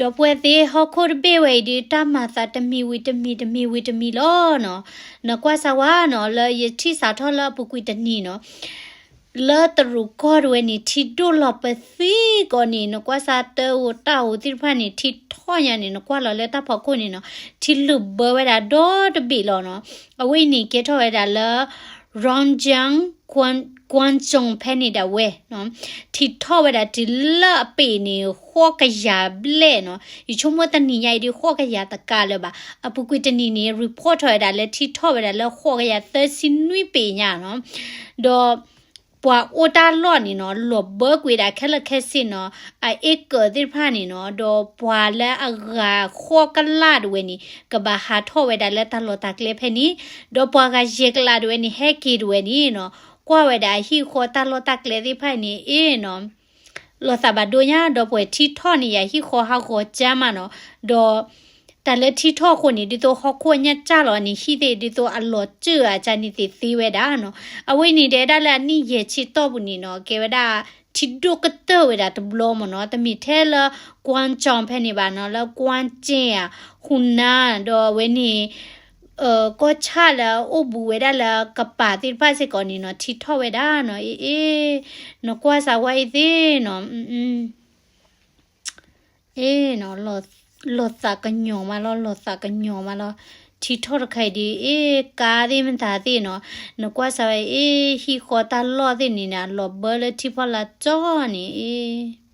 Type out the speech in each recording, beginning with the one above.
ဒီပုၢ်ဝဲၢ်သ့ၣ် ဟီၣ်ခိၣ်တဘ့ၣ်ဝဲအံၤဒီး တၢ်မၤသးတမံၤဝံၤတမံၤ တမံၤဝံၤတမံၤလီၤနီၤ. နကွၢ်စၢ်ဝဲနီၤ လၢယထံၣ်စးထီၣ်လၢအပူၤကွံာ်တနံၤနီၤ လၢတရူးကီၢ်တဝဲန့ၣ် ထံဒိၣ်လီၤပသံကီးန့ၣ် နကွၢ်စၢ်တၢ်ဧိၤတၢ်ဧိၤသ့ၣ်တဖၣ်န့ၣ် ထံထီၣ်ညါန့ၣ် နကွၢ်လီၤလၢတၢ်ဖီခိၣ်န့ၣ်နီၤ ထံလုာ်ဘၢဝဲဒၣ်ဒီတဘ့ၣ်လီၤနီၤ. အဝဲအံၤန့ၣ် ကဲထီၣ်ဝဲဒၣ်လၢ Rongjiang Guangdong ဖဲန့ၣ်ဒၣ်ဝဲ ထံထီၣ်ဝဲဒၣ်တုၤလၢအပ့ၤန့ၣ် ဃိးကယၤဘျဲၣ်နီၤ. ယဆိကမိၣ်တနံၤညါအံၤဒ်ဃိးကယၤတကးလၢၤဘၣ်. အပူၤကွံာ်တနံၤန့ၣ် report ထီၣ်ဝဲဒၣ်လၢထံထီၣ်ဝဲဒၣ်လၢဃိးကယၤသၢဆံနွံပ့ၤညါနီၤ. ဒီး ပှၤအိၣ်တၢ်လီၢ်န့ၣ်နီၤ လီၤဘၢကွံာ်ဒၣ်ခဲလၢာ်ခဲဆ့နီၤ အ acre သ့ၣ်တဖၣ်န့ၣ်နီၤ ဒီးပှၤလၢအဂၤဃိးကလးတဝဲန့ၣ် ကဘၣ်ဟးထီၣ်ဝဲဒၣ်လၢတၢ်လီၢ်တၢ်ကျဲဖဲန့ၣ်, ဒီးပှၤဂၤယဲၢ်ကလးတဝဲန့ၣ် ဟဲက့ၤတဝဲန့ၣ်နီၤ ကွၢ်ဝဲဒၣ်အဟံၣ်ဃီတၢ်လီၢ်တၢ်ကျဲသ့ၣ်တဖၣ်န့ၣ် အ့ၣ်နီၤ လီၤသးဘၣ်ဒိညါ ဒီးပှၤထံထီၣ်န့ၣ် ယဟံၣ်ဃီဟးဂီၤကၢ်မးနီၤ, ဒီး တၢ်လၢထံထီၣ်အဃိန့ၣ် ဒ်သိးဟီၣ်ခိၣ်ညၣ်ကၢ်လီၤန့ၣ် ဟံၣ်သ့ၣ်ဒ်သိးအလီၤစၢၢ်အကၢ်န့ၣ်သ့သ့ဝဲဒၣ်နီၤ, အဝဲန့ၣ်ဒီးဝဲဒၣ်လၢအနံၣ်ယဲၢ်ဆံတီၢ်ပူၤန့ၣ်နီၤ ကဲဝဲဒၣ် ထံဒိၣ်ကတၢၢ်ဝဲဒၣ်တဘျီမးနီၤ, တမ့ၢ်ထဲလၢ ကွၢ်ကၠီၣ် ဖဲန့ၣ်ဘၣ်နီၤ, လၢကွၢ်ကၠ့ၣ်ဧါ ဟူနါ ဒီးအဝဲန့ၣ် ကီၢ်ဆၣ်လၢအအိၣ်ဘူးဝဲဒၣ်လၢကပၤသ့ၣ်တဖၣ်စ့ၢ်ကီးန့ၣ်နီၤ ထံထီၣ်ဝဲဒၣ်နီၤ, အ့ၣ် အ့ၣ် နကွၢ်စၢ်ဝဲအံၤသ့ၣ်နီၤ, အ့ၣ် လီၤသးကညီၤမးလီၤ, လီၤသးကညီၤမးလီၤ, ထံထီၣ်တခါအံၤဒ်အ့ၣ် ကါသ့ၣ်မတၤသ့ၣ်နီၤ, နကွၢ်စၢ်ဝဲအ့ၣ် ဟံၣ်ဃီတၢ်လီၢ်သ့ၣ်န့ၣ် လီၤဘၢလၢထံဖီလာ်ကၠီၣ်န့ၣ် အ့ၣ် အ့ၣ်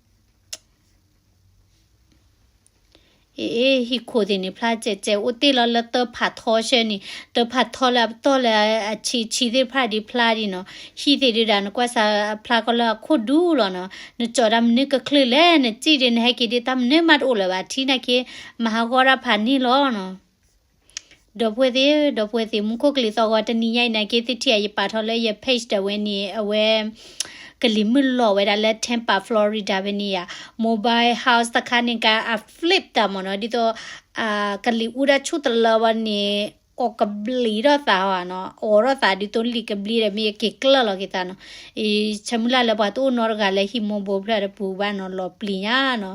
ဟံၣ်ခိၣ်သ့ၣ်န့ၣ် ဖျါကဲးကဲး အိၣ်တ့ၢ်လီၤလၢတၢ်ဖးထီဆၢန့ၣ်, တၢ်ဖးထီလၢအပတီၢ်လၢအဆံးဆံးသ့ၣ်တဖၣ်ဒ်ဖျါဒ်နီၤ, ဟံၣ်သ့ၣ်ဒုဒၣ် နကွၢ်စၢ်အဖျါကီလၢအခိၣ်ဒူလီၤနီၤ, နကၠီတၢ်မနုၤကချုးလဲၣ်, နစံၣ်ဒ်နဟဲက့ၤဒ် တၢ်မနုၤမးတအိၣ်လၢၤဘၣ်, ထံနာ်က့ မၤဟးဂီၤတၢ်ဖးန့ၢ်လီၤနီၤ. ဒီပုၢ်ဝဲၢ်သ့ၣ်, ဒီပုၢ်ဝဲၢ်သ့ၣ်, မူခိၣ်ကလံၤသီဂီၤ တနံၤညါအံၤနာ်က့ သုထံၣ်အယပာ်ထီၣ်လၢယ page တဝဲန့ၣ် အဝဲ ကလံၤမုၢ်လီၤဝဲဒၣ်လၢ Tampa Florida ဖဲန့ၣ်ဧါ, mobile house တခါန့ၣ်က အ flip တၢ်မ့ၢ်နီၤ, ဒ်သိး ကလံၤအူဒၣ်ဆူၣ်တလၢဝဲန့ၣ် အီၣ်ကဘျံးထီၣ်သးနီၤ, အီၣ်ထီၣ်သးဒ်သိးလံာ်ကဘျံးဒီး မ့ၢ်က့ၤကျၢၢ်လီၤက့ၤသးနီၤ, အံၤ ဆၢမုၢ်လၢ်လၢပှၤတအိၣ်နီတဂၤလၢဟံၣ်မိၢ်ဘိဖျၢၣ်တပူၤဘၣ်နီၤ, လီၤပျံၤညါနီၤ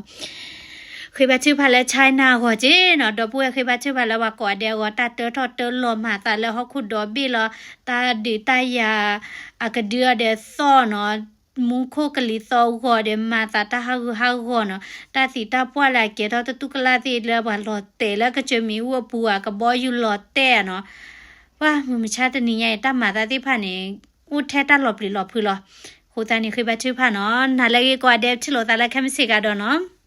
ဃ့ဘါထုကဖၣ်လၢ China အဂီၢ်က့နီၤ, ဒီပုၢ်ဝဲၢ်ဃ့ဘါထုကဖၣ်လၢပှၤကိးဂၤဒဲးအဂီၢ်, တၢ်တၢထီၣ်တၢလီၤမၤသးလၢဟီၣ်ခိၣ်ဒီဘ့ၣ်လီၤ, တၢ်ဒုးတၢ်ယၤ အကဒုအီၤဒီးသီၣ်နီၤ, မူခိၣ်ကလံၤသီဂီၤဒီးမၤသးတၢ်ဟးဂူာ်ဟးဂီၤနီၤ, တၢ်သံတၢ်ပှၢ်လၢအကဲထီၣ်တတူၢ်ကလာ်သ့ၣ်လၢပှၤလီၤတဲာ်လၢကစၢၢ်မ့ၣ်အူအပူၤ အကဘီယူၤလီၤတဲာ်နီၤ, ပှၤမုၢ်မဆါတနံၤညါအံၤ တၢ်မၤသးသ့ၣ်တဖၣ်န့ၣ် အိၣ်ထဲတၢ်လီၤပျံၤလီၤဖုးလီၤ. အဃိသတးန့ၣ် ဃ့ဘါထုကဖၣ်နီၤ, နၤလၢအဂ့ၤကိးဂၤဒဲး ထံၣ်လိာ်သးလၢခဲမုၢ်ဆ့ၣ်ကဒီးနီၤ.